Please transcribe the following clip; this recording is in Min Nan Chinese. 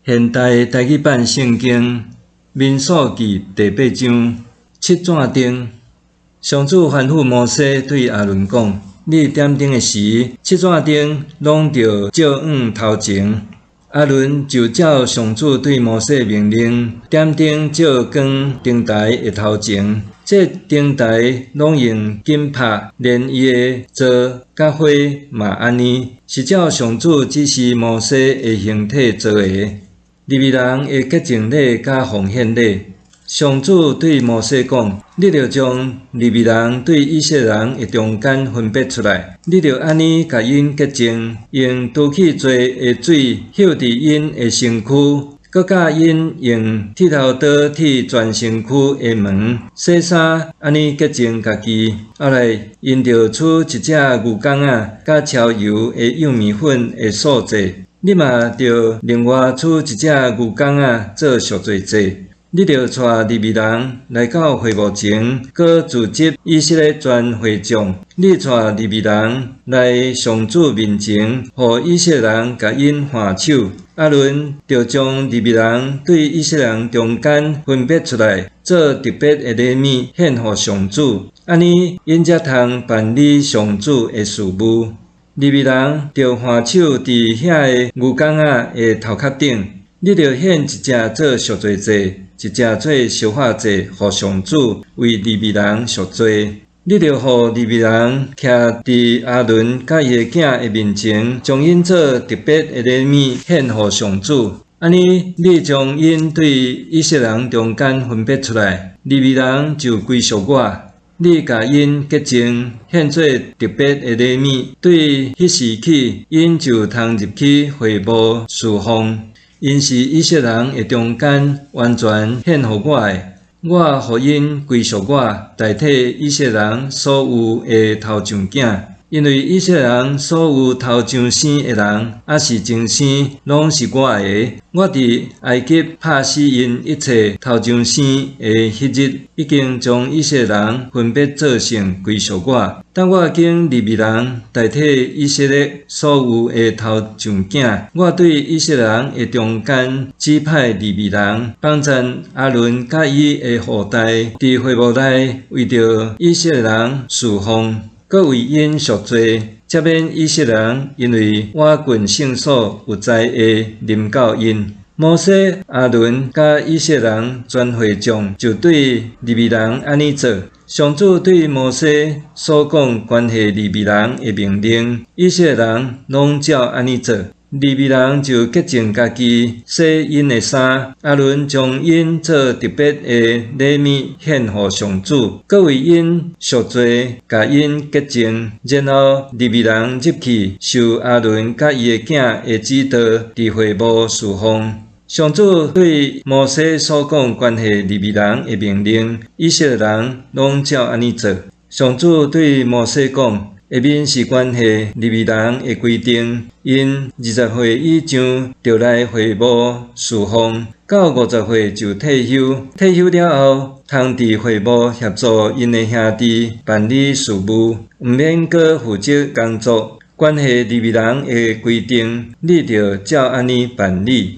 現代台語版聖經民數記第八章七盞燈。上主吩咐摩西對亞倫講：你點燈的時，七盞燈攏著照向頭前。亞倫就照上主對摩西的命令，點燈照光燈臺的頭前。這燈臺攏用金拍，連伊的座佮花嘛按呢，是照上主指示摩西的形體做的。利未人的潔淨禮佮奉獻禮。上主對摩西講：你著將利未人對以色列人的中間分別出來，你著按呢共𪜶潔淨，用除去罪的水澆佇𪜶的身軀，閣教𪜶用剃頭刀剃全身軀的毛，洗衫，按呢潔淨家己。後來，𪜶著取一隻牛犅仔，佮超油的幼麵粉的素祭。你嘛著另外取一隻牛犅仔做贖罪祭。你著帶利未人來到會幕前，閣組織以色列全會眾。你帶利未人來上主面前，予以色列人共𪜶按手。亞倫著將利未人對以色列人中間分別出來，做特別的禮物獻予上主。按呢，𪜶才通辦理上主的事務。利未人著按手佇遐个牛犅仔的頭殼頂。你著獻一隻做贖罪祭，一隻做燒化祭，予上主為利未人贖罪。你著予利未人徛佇亞倫佮伊的囝的面前，將𪜶做特別的禮物獻予上主。按呢，你將𪜶對以色列人中間分別出來，利未人就歸屬我。你共𪜶潔淨，獻做特別的禮物，對彼時起，𪜶就通入去會幕事奉。𪜶是以色列人的中間完全獻予我的，我予𪜶歸屬我，代替以色列人所有的頭上囝。因為以色列人所有頭上生的人，抑是前生，攏是我的。我佇埃及拍死𪜶一切頭上生的彼日，已經將以色列人分別做聖歸屬我。但我揀利未人代替以色列所有的頭上囝，我對以色列人的中間指派利未人，幫贊亞倫佮伊的後代，佇會幕內為著以色列人事奉，閣為𪜶贖罪，赦免以色列人，因為倚近聖所有災會臨到𪜶。摩西、亞倫佮以色列人全會眾就對利未人按呢做。上主對摩西所講關係利未人的命令，以色列人攏照按呢做。利未人就潔淨家己，洗𪜶的衫。亞倫將𪜶做特別的禮物獻予上主，閣為𪜶贖罪，共𪜶潔淨。然後利未人入去，受亞倫佮伊的囝的指導，佇會幕事奉。上主對摩西所講關係利未人的命令，以色列人攏照按呢做。上主對摩西講：下面是關係利未人的規定，𪜶20歲以上著來會幕事奉，到50歲就退休。退休了後，通佇會幕協助𪜶的兄弟辦理事務，毋免閣負責工作。關係利未人的規定，你著照按呢辦理。